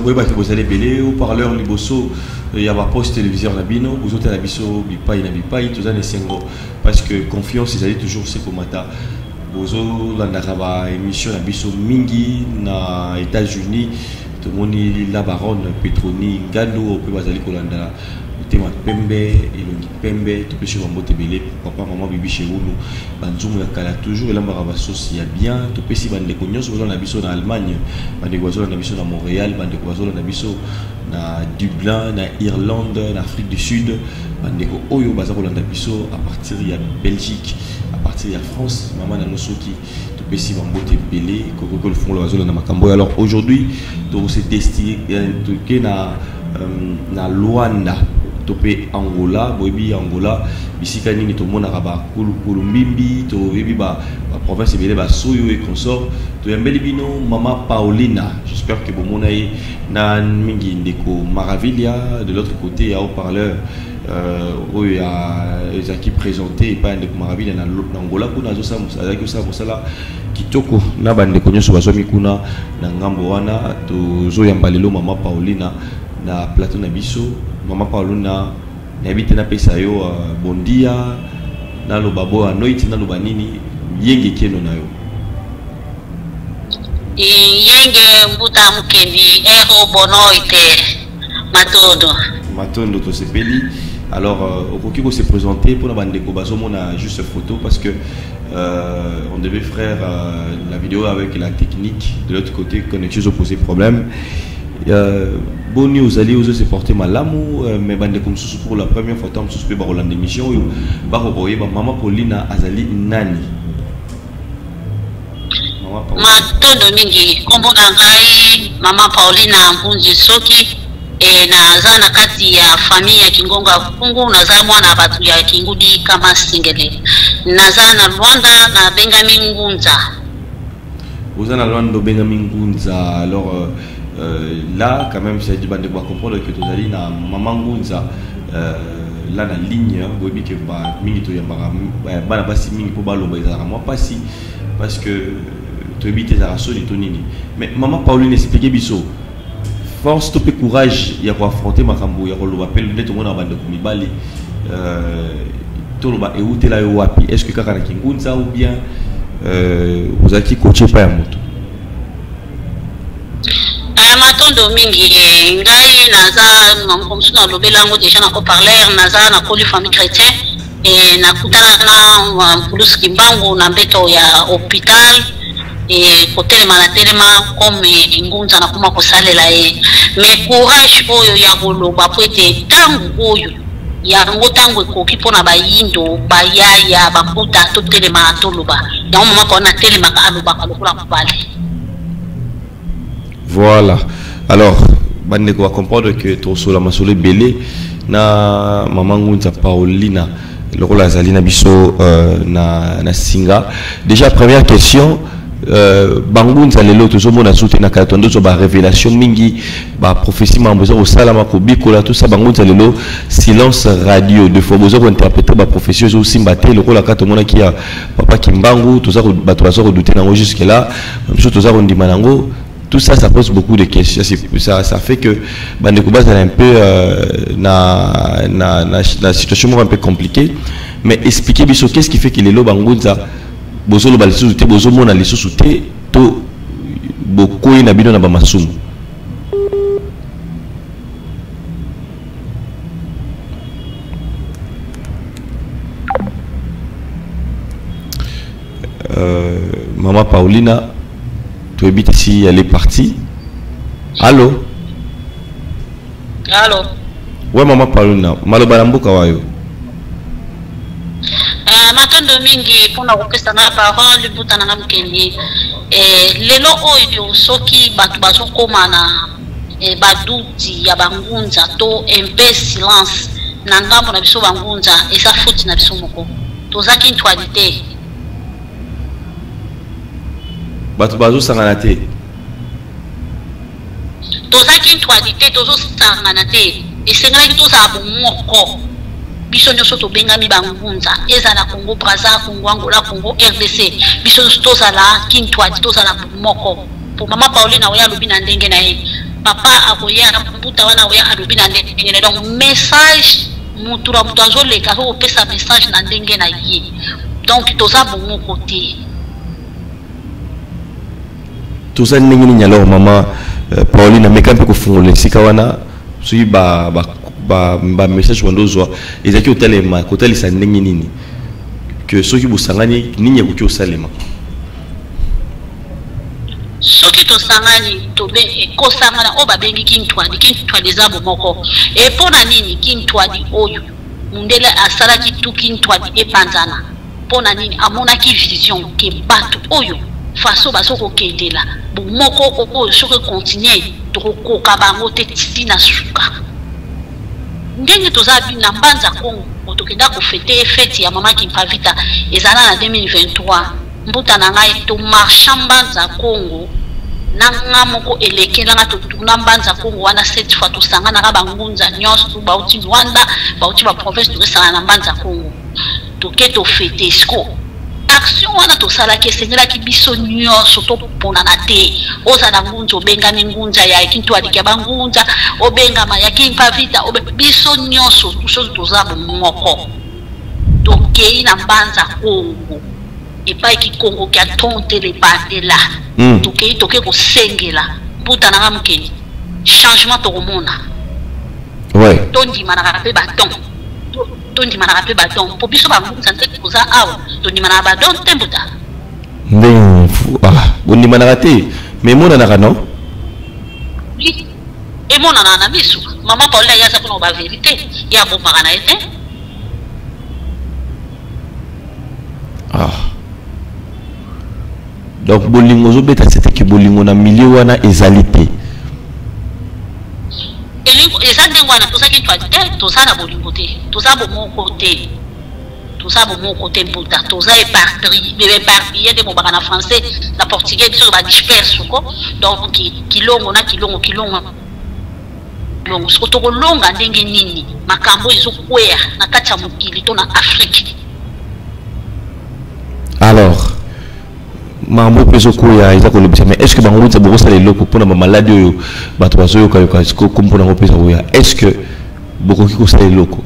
Koyeba ke bozali ebele haut-parleur liboso ya baposte téléviseur na bino, bozotala biso bipai na bipai. Toza na esengo parce que confiance ezali toujours se komata. Bozolandaka baémission na biso mingi na États-Unis. Tomoni la baronne Petroni Ngando mpe bazali kolanda motema pembe, elongi pembe. Topesi bambote ebele, papa, mama Bibi Sheunu, banzungu ya kala, toujours elambaka basosi ya bien. Topesi bandeko nyonso bazolanda biso na Allemagne, bandeko bazolanda biso na Montréal, bandeko bazolanda biso na Dublin, na Irlande, na Afrique du Sud, bandeko oyo baza kolanda biso à partir ya Belgique, à partir ya France, mama nango soki topesi bambote ebele kokoko lofungola bazolanda makambo oyo. Alors aujourd'hui tokose toke na Luanda to mpe Angola. Boyebi Angola bisika nini? Tomonaka bakulukulu mbimbi, toyebi baprovince ebele, basoyo et consort. Toyambeli bino mama Paulina, j'espère que bomona ye na mingi. Ndeko Maravilia de l'autre côté ya haut-parleur oyo ya ezalaki présenté epai ya ndeko Maravilia na Angola kuna, azalaki kosala mosala kitoko na bandeko nyonso bazwami kuna na ngambo wana. Tozoyamba lelo mama Paulina na plateau na biso. Mama Paulina, nayebi te napesa yo bom dia, naloba boa noite, naloba nini? Yenge keno na yo. Yenge, mbuta Mukendi, ero boa noite, matondo. Matondo, tosepeli. Alors okoki kose présenter mpona bandeko bazomona juste photo, parce que on devait faire la vidéo avec la technique de l'autre côté, connexion ezoposer problème. Boni ozali, ozo se porter malamu? Mais bandeko mosusu pour la première fois, ntango mosusu mpe bakolanda émission oyo, bakokoyeba mama Paulina azali nani. Mama Paulina. Matondo mingi. Nkombo na ngai mama Paulina Mpunzi Soki. Naza na kati ya famille ya Kingonga Kungu, naza mwana ya bato ya Kingudi Kama Singele. Naza na Lwanda, nabengami Ngunza. Oza na Lwanda, obengami Ngunza. Alors là quand même, c'est bandeko bacomprendre que tozali na mama Ngunza là na ligne. Boyebi ke mingi toyambaka bana basi mingi mpo baloba ezalaka mwa mpasi, parce que toyebi te ezalaka soni to nini. Mais mama Pauline, explique biso force to mpe courage ya koaffronter makambo ya koloba mpe nde tomona bandeko mibali toloba, eutela yo wapi? Est ce que kaka na Kingunza ou bien ozalaki coaché epai ya moto? Matondo mingi. Ngai naza mosusu, nalobela yango déjà na haut-parleur. Naza nakoli famille chrétien. Nakutana na mpulusu Kimbangu na mbeto ya hôpital. Kotelema na telema comme ngunza, nakoma kosalela ye. Mais courage oyo ya koloba, po ete ntango oyo yango ntango ekoki mpona bayindo, bayaya, bakuta, totelema toloba yango. Mama Paulina atelemaka, alobaka lokola mobali. Voilà. Alors bandeko bacomprendre que tosola masolo ebele na mama Ngunza Paulina lokola azali na biso na singa. Déjà, première question: bangunza lelo tozomona su te. Na kala tondozwa barévélation mingi, baprophétie, mambo eza kosalama, kobikola, tout ça. Bangunza lelo silence radio. Deux fois boza kointerpréter baprophétie, ezosimba te. Lokola kaka tomonaki ya papa Kimbangu, toza bato baza kodouter nango jusque là, biso toza kondima nango. Tout ça, ça pose beaucoup de questions. Ça fait que bandeko bazala un peu na situation un peu compliquée. Mais expliquez biso qu'est-ce qui fait que lelo bangunza bozoloba lisusu te, bozomona lisusu te, to bokoyi na bino na bamasumu? Maman Paulina, toyebi te si elle est partie. Allô? Allô? Ouais, maman Paulina, maloba na mboka wayo. Matondo mingi mpona kopesa nga parole, mbuta na nga Mokendi. Lelo oyo soki bato bazokóma na baduti ya bangunza to un silence na ngambo na biso bangunza, eza faute na biso moko. Tozaki ntwali te. Bato bazosangana te. Tozaki ntwali te, tozosangana te. Esengelaki tozala bomoko biso nyonso tobengami bangunza, ezala Congo Braza, Congo Angola, Congo RDC, biso nyonso tozala kintwadi, tozala moko. Po mama Pauline oyo alobi na ndenge na ye. Papa akoya mbuta wana akoya alobi na ndenge na donc message mutu na mutu azoleka akoki kopesa message na ndenge na ye donc toza bomoko te. Toza ndenge nini alors mama Pauline ameka mpe kofungola esika wana soki ba ba ba, ba message wana ozwa ezalaki kotalema kotalisa ndenge nini que soki bosangani nini ekoki kosalema? Soki tosangani tobe kosangana oyo babengi kintwadi kintwadi eza bomoko e mpo na nini kintwadi oyo mundele asalaki tu kintwadi epanzana mpo na nini amonaki vision ke bato oyo faso bazo kokendela bomoko oyo soki continue tokokoka bango te ntina suka ndenge toza na Mbanza Kongo tokenda kofete fete ya mama Kimpavita ezala na 2023 mbuta na ngai tomarcha Mbanza Kongo na nga moko elekelanga totuna Mbanza Kongo wana cette fois tosanganaka bangunza nyonso bauti Rwanda bauti baprovince tokesangana na Mbanza Kongo toke tofete siko action wana tosalaki esengelaki biso nyonso toponana te ozala ngunza obengami ngunza ya Kintuadi ya bangunza obengama ya Kimpavita biso nyonso soki toza bomoko tokei na Mbanza Kongo epai kikongo kia tontele bandela tokei toke kosengela mbuta na nga mokeli changement tokomona tondimanaka mpe baton tondimanaka mpe badon mpo biso bangunza nde toza awa tondimanaka badon te mbuta ndenge bondimanaka te mais emonanaka non emonanaka na miso mama Paulina ye aza mpona ba vérité ye abomaka na ye te. Donc bolingo ozobeta sete ke bolingo na milieu wana ezali te. Eza ndenge wana tozaki ntwadi te toza na bolingo te toza bomoko te toza bomoko te mbuta toza éparpillé nde mobaka na français na portugais biso badisperse ko donc kilongo na kilongo kilongo longo siko tokolonga ndenge nini makambo ezokwea na kati ya mokili to na Afrique. Alors makambo mpe ezokwea eza kolobisa mais est ce que bango nza bokosala eloko mpona bamaladi oyo bato bazoyokayoka kombo nango mpe eza koya est ce que bokoki kosala eloko?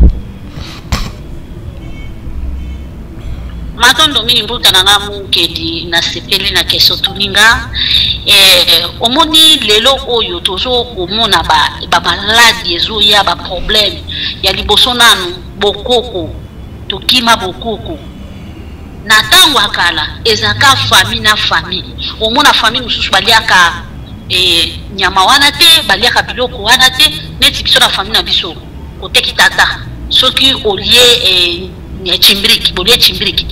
Matondo mingi mbuta na nga mukedi nasepeli na keso tuninga omoni lelo oyo tozo komona ba maladi ezoya ba problème ya liboso nanu bokoko tokima bokoko na ntango ya kala ezalaka famille na famille omona famille mosusu baliaka nyama wana te baliaka biloko wana te neti biso na famille na biso koteki tata soki olie chimbriki bolie chimbriki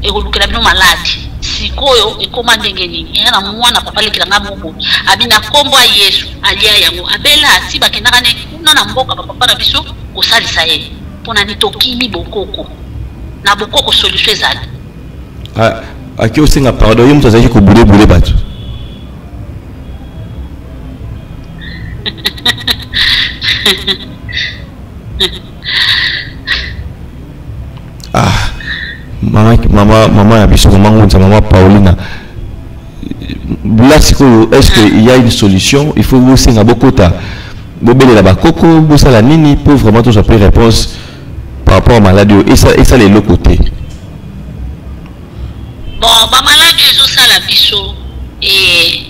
ekolukela bino maladi sikoyo ekoma ndenge nini eya na mwana papa lekela nga moko abi na kombo ya Yesu alia yango abela ati bakendaka ne kuna na mboka bapapa na biso kosalisa ye mpona ni tokimi bokoko na bokoko solution ezali aki osenga pardon ye moto azalaki kobulebule bato. Mama mama mama ya biso mama Ngunza mama Paulina là sikoyo est-ce que il y a une solution? Il faut bosenga bokota bobelela bakoko bosala nini pour vraiment tozwa mpe réponse par rapport à maladie oyo esala eloko te? Bon bamaladi ezosala biso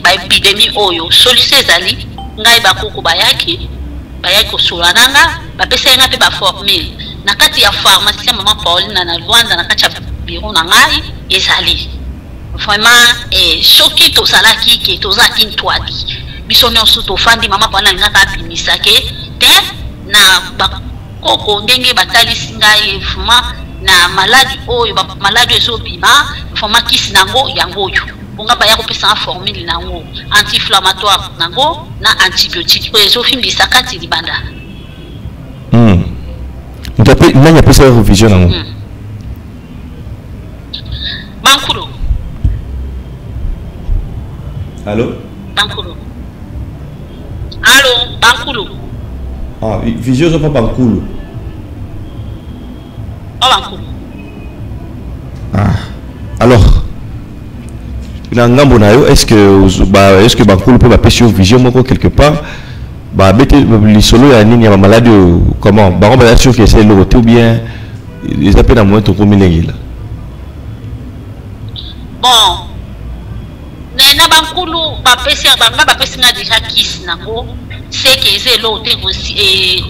baépidémie oyo solution ezali ngai bakoko bayaki kosola na nga bapesaki nga mpe baformule na kati ya pharmacie ya mama Pauline na Rwanda na kati ya bureau na ngai ezali vraiment soki tozalaki ke toza kintwadi biso nyonso tofandi mama Pauline alingaka abimisa ke te na bakoko ndenge batalisi ngai vraiment na maladi oyo maladi ezobima vraiment kisi nango yango oyo bonga baya kopesanga formule nango anti-inflammatoire nango na antibiotique oyo ezofimbisa kati libanda. Nani apesa yo vision nango? Bankulu. Allo? Bankulu. Allo, bankulu. Vision ozo pa bankulu. Oh bankulu. Alors na ngambo na yo est-ce que bankulu mpe bapesi yo vision moko quelque part? Babeti lisolo ya nini ya bamaladi oyo, comment bango baza sûr que eza eloko te ou bien eza mpe na moyen tokomilengela? Bon, na bankulu bapesi banga, bapesi nga déjà kisi nango, seke eza eloko te,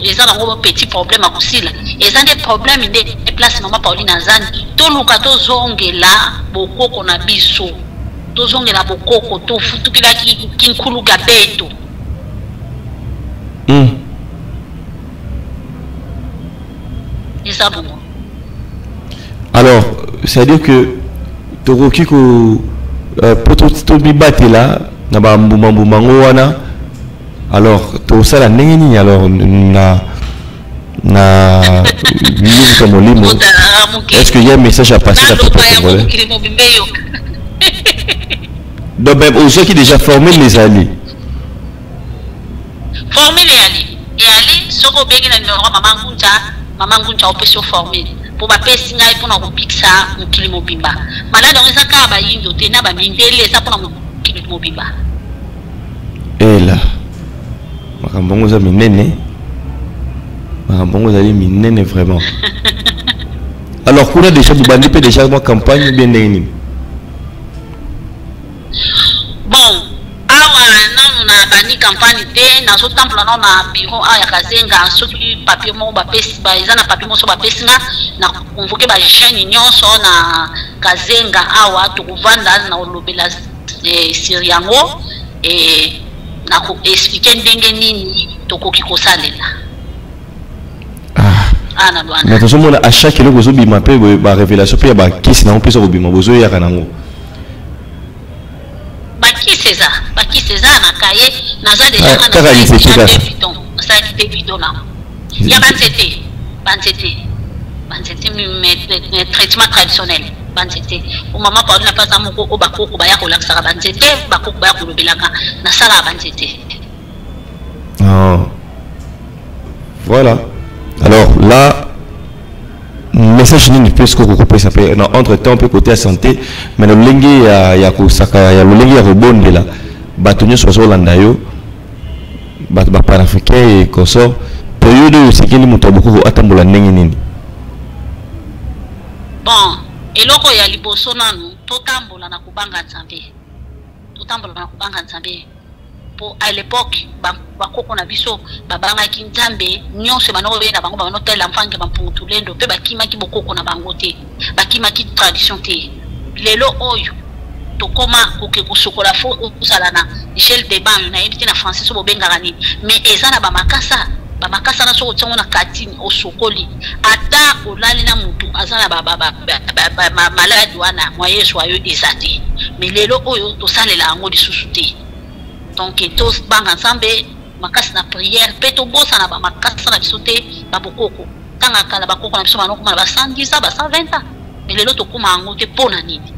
eza nango petit problème akosila. Eza nde problème nde place mama Pauline azani. Toluka tozongela bokoko na biso, tozongela bokoko, tofutukilaki kinkuluga beto. Eza bongo. Alors, c'est à dire que tokoki ko po tomibatela na bambuma-mbuma yango wana. Alors tosala ndenge nini? Alors na yoka molimo, est-ce qu'il y a un message à passer na peuple congolais? Donc même ozwaki déjà formule, ezali? Formule eyali, eyali. Soki obengi na numero ya mama Ngunza, mama Ngunza opesi yo formule, mpo bapesi ngai mpona kobikisa mokili mobimba. Maladi yango eza kaka bayindo te na bamindele, eza mpona mokili mobimba. Ela makambo yango eza minene, makambo yango ezali minene vraiment. Alors kuna déjà bobandi mpe déjà mwa campagne bien, ndenge nini? Bon, awa nanu na bandi campagne te. Nazotambola nano na bureau awa ya Kazenga. Soki papier moko bapesi, eza na papier moko so bapesi nga na convoquer bajeune nyonso na Kazenga awa, tokovanda na kolobela sur yango, na koexpliquer ndenge nini tokoki kosalela. Ah, na mais tozomona à chaque eloko ozobima mpe barévélation mpe ya bakisi nango mpe eza kobima, bozoyaka nango. Bakisi eza, bakisi eza na kaye. Naza déjà kaka nzete kaka. Bidon, nasalaki te bidon nango ya banzete, banzete, banzete, traitement traditionnel, banzete. O mama Paulina mpe aza moko oyo bakoko baya kolakisaka banzete, bakoko baya kolobelaka, nasalaka banzete. Ah. Voilà. Alors là, message nini mpe soki okopesa mpe na entre temps mpe côté ya santé, mais na lolenge ya kosaka, ya lolenge ya kobondela bato nyonso bazolanda yo, bato bapanafricain et consort, période oyo osekeli moto ya bokoko atambola ndenge nini? Bon, eloko ya liboso nanu, totambola na kobanga Nzambe, totambola na kobanga Nzambe, po à l'époque bakoko na biso babangaki Nzambe nyonso. Bana oyo na bango babanda otalela mfange bampungutulendo mpe bakimaki bokoko na bango te, bakimaki tradition te. Lelo oyo tokóma koke kosokola, fo ozala na gel de bain, nayebi te na français so bobengaka nini, mais eza na bamakasa, bamakasa na soki otiango na katine, osokoli, ata olali na motu aza na maladi wana, moyen ezwa yo eza te. Mais lelo oyo tosalela yango lisusu te. Donc tobanga Nzambe makasi na prière mpe tobosana bamakasa na biso te, babokoko. Ntango kala bakoko na biso banokoma na ba 110 ans, ba 120 ans, mais lelo tokóma yango te. Mpo na nini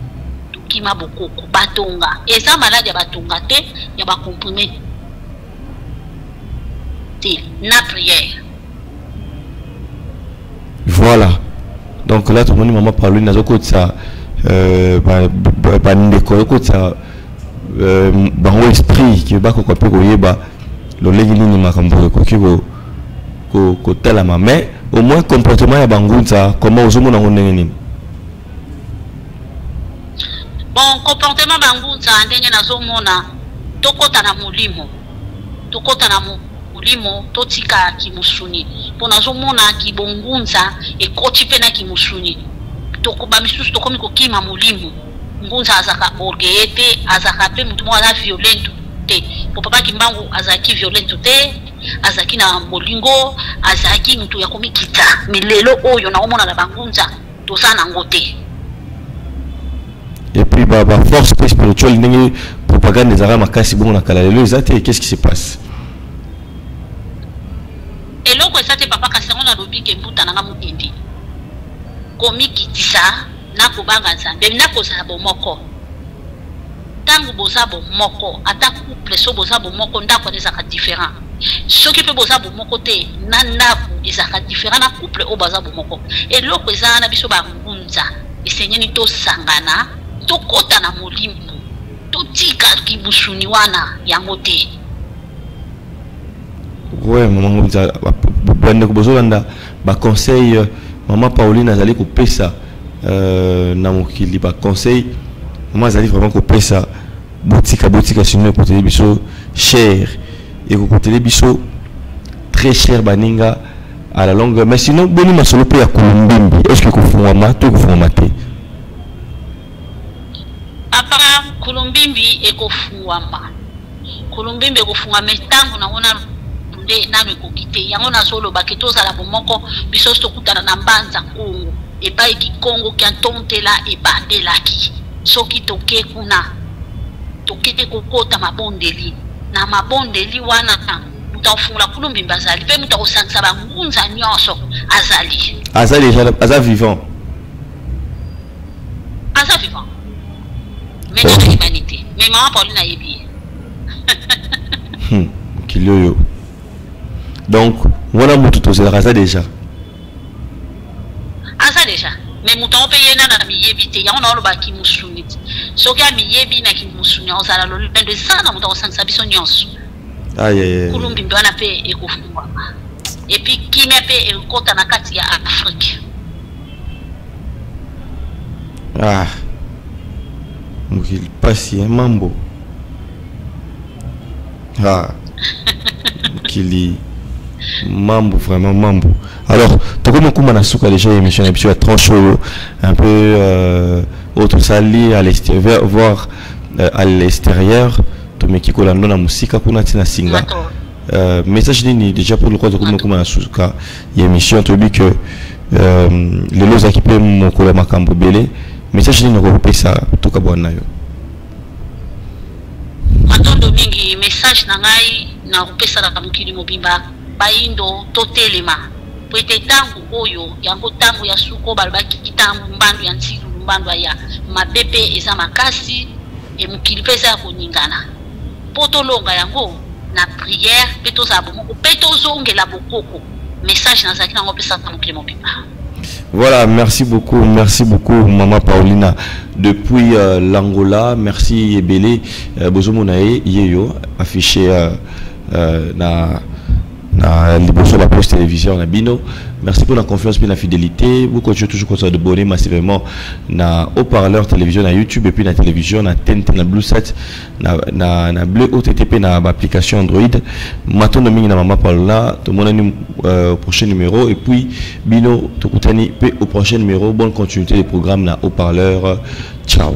tokima bokoko? Batonga eza maladi ya batonga te, ya bacomprimé te, na prière. Voilà. Donc là tomoni mama Pauline azokotisa bandeko, azokotisa bango esprit ke bakoka mpe koyeba lolenge nini makambo ekoki kotalama. Mais au moins comportement ya bangunza, comment ozomona yango, ndenge nini? Bon, comportement bangunza, ndenge nazomona, tokɔta na molimo, tokɔta na molimo, totika kimusuni, mpo nazomona kibongunza ekoti mpe na kimusuni. Bamisusu tokomi kokima molimo. Ngunza azalaka orgueilleux te, azalaka mpe motu moko aza violente te, po papa Kimbangu azalaki violente te, azalaki na bolingo, azalaki motu ya komikita. Mais lelo oyo naomona na bangunza toza nango te. Et puis ba force mpe spirituelle, ndenge propagande ezalaka makasi bongo na kala, lelo eza te. Qu'est-ce qui se passe? Eloko eza te, papa. Kasi yango nalobi ke mbuta nanga mokindi komikitisa na kobanga Nzambe, na kozala bomoko. Ntango boza bomoko, ata couple, so boza bomoko, ndako wana ezalaka différent. Soki mpe boza bomoko te na ndako, ezalaka différent na couple oyo baza bomoko. Eloko eza wana, biso bangunza esengeli tosangana, tokɔta na molimo, totika kibusuni wana yango te. Ouais, maman bandeko bozolanda baconseil mama Pauline azali kopesa na mokili. Baconseil mama azali vraiment kopesa, botika, botika, sinon ekoteli biso cher, ekokoteli biso très cher, baninga, à la longue. Mais sinon, boni masolo mpe ya Kulumbimbi, est ce que ekofungwama to ekofungwama te? Papa, Kulumbimbi ekofungwama. Kulumbimbi ekofungwama ntango nango nano nde nano ekoki te. Yango nazolobaki, tozala bomoko, biso nyonso tokutana na Mbanza Kongo, epai kikongo kia ntontela ebandelaki. Soki toke kuna, tokete kokota mabondeli. Na mabondeli wana, moto akofungola Kulumbimbi azali, mpe moto akosangisa bangunza nyonso azali. Aza déjà, aza vivant? Aza vivant, mais nano ayebani te, mais mama Pauline ayebi ye. Mokili oyo. Donc wana motu tozelaka aza déjà? Aza déjà, mais moto yango mpe ye nano amiyebi te. Yango naolobaki mosuni ti soki amiyebi na kimusuni, akozala lolendo. Eza na moto akosangisa biso nyonso. Kulumbimbi wana mpe ekofungwama, et puis kimia mpe ekota na kati ya Afrique. Ah, mokili pasi, mambo. Ah, mokili mambo, vraiment mambo. Alors tokomi okóma na suka déjà émission na biso ya tranche oyo un peu oyo tosali à l'extérieur, voir à l'extérieur. Tomeki kolanda na mosika kuna ntina singa. Message nini déjà pour lokwa tokomi okóma na suka ya émission? Toyebi que lelo ozalaki mpe mokolo ya makambo ebele. Message nini okopesa tokabwana na yo? Matondo mingi. Message na ngai na kopesanaka mokili mobimba, bayindo totelema, po ete ntango oyo yango ntango ya suko. Balobaki ntango mbandu ya ntilulu, mbandu aya mabe mpe eza makasi, e mokili mpe eza ya koningana. Mpo tolonga yango na prière, mpe tozala bomoko, mpe tozongela bokoko. Message nazalaki nango opesaka mokili mobimba. Voilà, merci beaucoup, merci beaucoup Maman Paulina depuis l'Angola, merci ebele. Bozomona ye yeyo affiché na liboso la poste télévision na bino. Merci pour la confiance et la fidélité. Vous continuez toujours à abonner massivement na haut-parleur télévision, na YouTube et puis na télévision, na TNT, na Bluesat, na Bleu OTTP, na application Android. Matondo mingi na Mama Paulina, tomonani au prochain numéro et puis bino tokutani pe au prochain numéro. Bonne continuité des programmes na haut-parleur. Ciao.